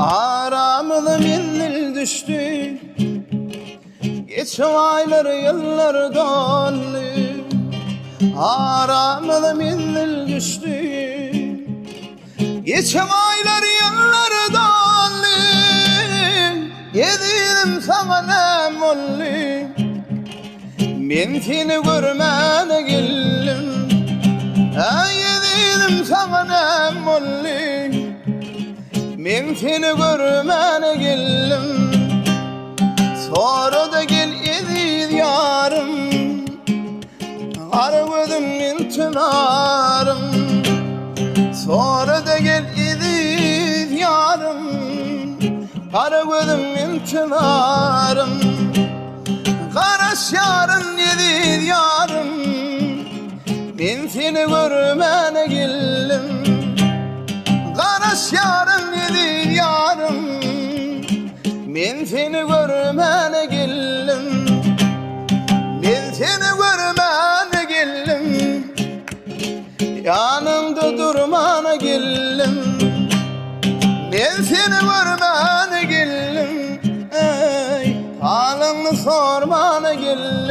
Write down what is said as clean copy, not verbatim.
Aramyza menzil düşdi. Geçen aýlar ýyllar doldy. Aramyza menzil düşdi. Geçen aýlar ýyllar doldy. Ezizim saňa näm boldy? Men seni görmäne geldim. Aý ezizim saňa näm boldy? Men seni görmäne geldim. Sora-da gel eziz ýarym. Gara gözüm intimarym. Sora-da gel eziz ýarym. Gara gözüm intimarym. Garaşýaryn eziz ýarym. Men seni görmäne geldim. Garaşýaryn eziz ýarym. Men seni görmäne geldim. Men seni görmäne geldim. Ýanyňda durmana geldim. Men seni görmäne geldim. Eý, halyňy sormana geldim.